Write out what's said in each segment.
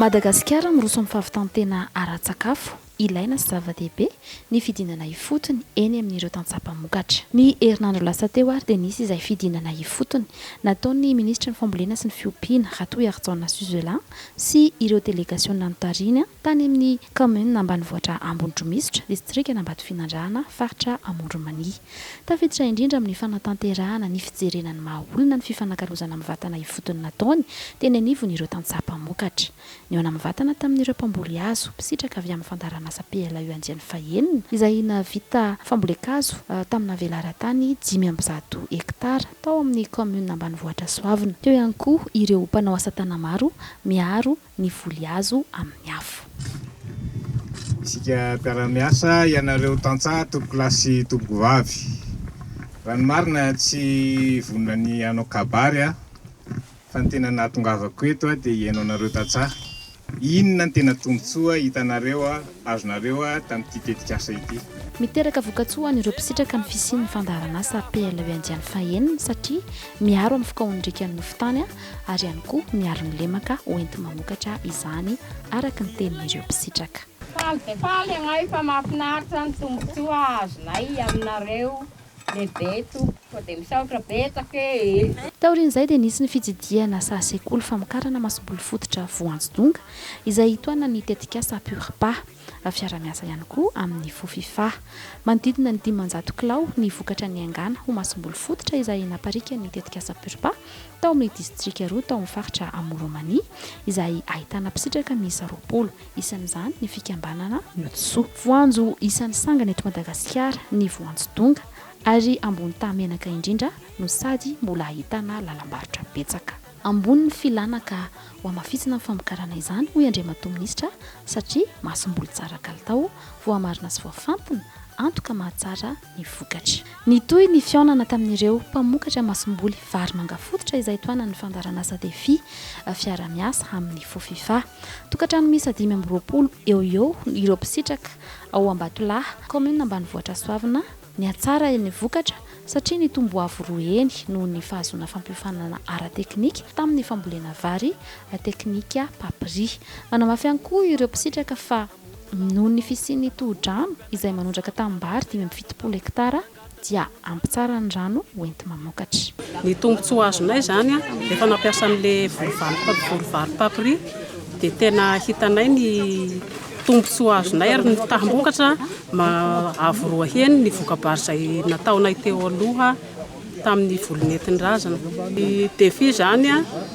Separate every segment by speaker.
Speaker 1: Madagasikara miroso amin'ny fahavitan-tena ara-tsakafo, ilaina sy zava-dehibe ny fidinana ifotony eny amin'ireo tantsaha mpamokatra. Ny herinandro lasa teo ary dia nisy izay fidinana ifotony nataon'ny minisitry ny fambolena sy ny fiompiana, Ratoherijaona Suzelin, sy ireo delegasiona notarihiny tany amin'ny kaominina ambanivohitra Ambondromisotra, distrikan'Ambatofinandrahana, faritra Amoron'i-Mania. Tafiditra indrindra amin'ny fanatanterahana ny fijerena ny maha olona ny fifanakalozana mivantana ifotony nataony teny anivon'ireo tantsaha mpamokatra. Nihaona mivantana tamin'ireo mpamboly hazo, mpisitraka avy amin'ny fandaharanasa PLAU andiany fahenina, izay nahavita fambolen-kazo tamina velaran-tany 105 hektara tao amin'ny kaominina ambanivohitra Soavina. Teo ihany koa ireo mpanao asa tana-maro miaro ny voly hazo amin'ny afo.
Speaker 2: Isika mpiara-miasa, ianareo tantsaha tompokolahy sy tompokovavy. Raha ny marina tsy vonona ny hanao kabary aho fa ny tena nahatongavako eto dia hihaino anareo tantsaha. Inona ny tena tombontsoa hitanareo azonareo tamin'ity tetikasa ity?
Speaker 1: Miteraka vokatsoa ho an'ireo mpisitraka ny fisian'ny fandaharanasa PLE andiany fahenina satria miaro amin'ny fikaon'ndrikan'ny nofon-tany ary ihany koa miaro ny lemaka ho enti-mamokatra izany araka ny tenin'ireo mpisitraka.
Speaker 3: Faly dia faly agnay fa mahafinaritra ny tombotsoa azonay aminareo lehibe tompoko dia misaotra betsaka e.
Speaker 1: Taorian'izay dia nisy ny fitsidihana saha sekoly famokarana masomboly fototra voanjo-donga izay hitohanan'ny tetikasa Purpa. Fiara-miasa ihany koa amin'ny Fofifa. Manodidina ny 500 kilao ny vokatra niaingàna ho masomboly fototra izay naparikan'ny tetikasa Purpa tao amin'ny distrika roa tao amin'ny faritra Amoron'i Mania izay ahitana mpisitraka miisa 20, isan'izany ny fikambanana Miotsoa. Voanjo isan'ny sangany eto Madagasikara ny voanjo donga ary ambony taha menaka indrindra no sady mbola ahitana lalam-barotra betsaka. Ambony ny filana ka ho hamafisina ny famokarana izany, hoy Andriamatoa Minisitra, satria masomboly tsara kalitao, voamarina sy voafantina, antoka mahatsara ny vokatra. Nitohy ny fihaonana tamin'ireo mpamokatra masomboly vary manga fototra izay tohanan'ny fandaharanasa Defi, fiara-miasa amin'ny Fofifa. Tokantrano miisa 25 eo ho eo ireo mpisitraka ao Ambatolahy, kaominina ambanivohitra Soavina, Nihatsara ny vokatra satria nitombo avo roa heny noho ny fahazoana fampiofanana ara-teknika tamin'ny fambolena vary teknika Papri. Manamafy ihany koa ireo mpisitraka fa noho ny fisian'ny tohodrano izay manondraka tanimbary 75 hektara dia ampy tsara ny rano hoenti-mamokatra.
Speaker 4: Ny tombontsoa azonay izany rehefa nampiasa an'ilay voly vary Papri dia tena hitanay ny tombontsoa azonay ary ny taham-bokatra avo roa heny ny voka-bary izay nataonay teo aloha tamin'ny voly nentin-drazana. Ny défi izany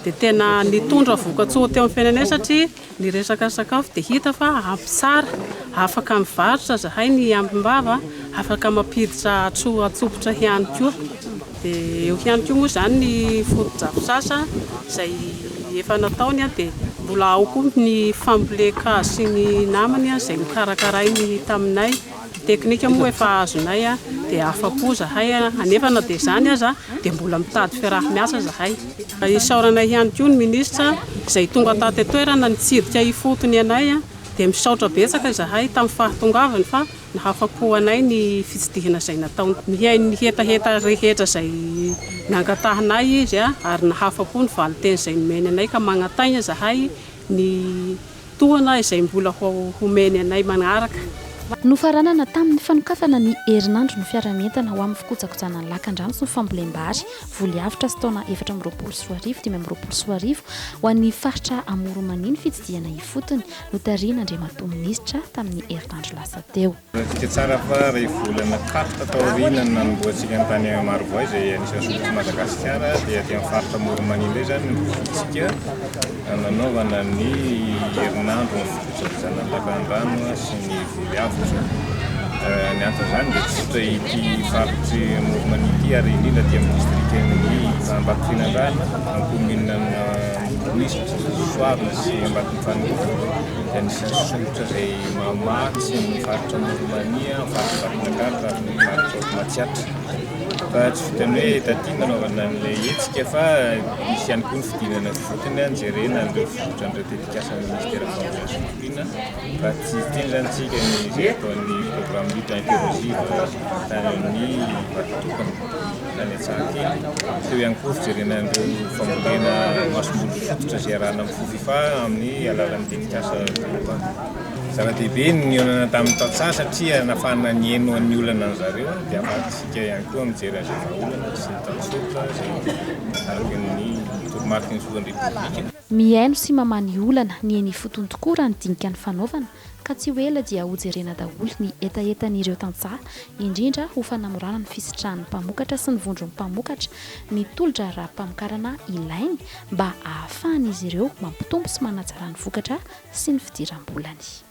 Speaker 4: dia tena nitondra vokatsoa teo amin'ny fiainanay satria ny resaka sakafo dia hita fa ampy tsara, afaka mivarotra zahay ny ambim-bava, afaka mampiditra atsofotra ihany koa. Dia eo ihany koa moa izany ny fotodrafitrasa izay efa nataony dia mbola ao koa ny fambolen-kazo sy ny namany izay nokarakarainy taminay. Ny teknika moa efa azonay dia afa-po izahay anefa na dia izany aza dia mbola mitady fiaraha-miasa izahay. Isaoranay ihany koa ny minisitra izay tonga taty an-toerana nitsidika ifotony anay dia misaotra betsaka izahay tamin'ny fahatongavany fa Nahafa-po anay ny fitsidihana izay nataony. Nihaino ny hetaheta rehetra izay nangatahanay izy ary nahafa-po ny valin-teny izay nomeny anay ka magnataigna izahay ny tohana izay mbola homeny anay manaraka.
Speaker 1: Nofaranana tamin'ny fanokafana ny herinandro ny fiaraha-mientana ho amin'ny fikojakojana ny lakandrano sy ny fambolem-bary voly avotra sy taona 2024 2025 ho an'ny faritra Amoron'i Mania ny fitsidihana ifotony. notarihin'Andriamatoa Minisitra tamin'ny herinandro lasa teo.
Speaker 2: Tadidiko tsara fa iray volana carte taoriana ny nanombohantsika ny tany Marovoay izay anisan'ny sokotr'i Madagasikara dia aty amin'ny faritra Amoron'i Mania indray izany no nofidintsika nanaovana ny herinandro ny fikojakojana ny lakandrano sy ny voly avotra. Ny anton'izany dia tsotra ity faritr'i Amoron'i Mania ity ary indrindra aty amin'ny distrikan'i Ambatofinandrahana, amin'ny kaominina Ambondromisotra, Soavina sy Ambatomifanongoa dia anisan'ny solotra izay mamatsy ny faritra Amoron'i Mania, ny faritra Vakinankaratra ary ny faritra Matsiatra. Fa tsy vitan'ny hoe taty no nanaovana an'ilay hetsika fa nisy ihany koa ny fidinana ifotony nijerena an'ireo fizotran'ireo tetikasan'ny minisiteran'ny Fambolena sy Fiompiana. Raha tsy hiteny izany isika ny izay ataon'ny programme lutte incursive tany amin'ny Vatotokana, tany Antsahakely. Teo ihany koa fijerena an'ireo fambolena masomboly fototra izay iarahana amin'ny FOFIFA amin'ny alalan'ny tetikasa Purpa. Zava-dehibe ny nihaonana tamin'ny tantsaha satria nahafahana nihaino ny olana an-dry zareo dia ahafahantsika ihany koa mijery an'izay vahaolana sy ny tantsoroka izay araka ny toromariky ny filohan'ny Repoblika.
Speaker 1: Mihaino sy mamaha ny olana ny eny ifotony tokoa raha ny dinika nifanaovana ka tsy ho ela dia hojerena daholo ny hetahetan'ireo tantsaha, indrindra ho fanamorana ny fisitrahan'ny mpamokatra sy ny vondron'ny mpamokatra ny tolo-draharaham-pamokarana ilainy mba hahafahan'izy ireo mampitombo sy manatsara ny vokatra sy ny fidiram-bolany.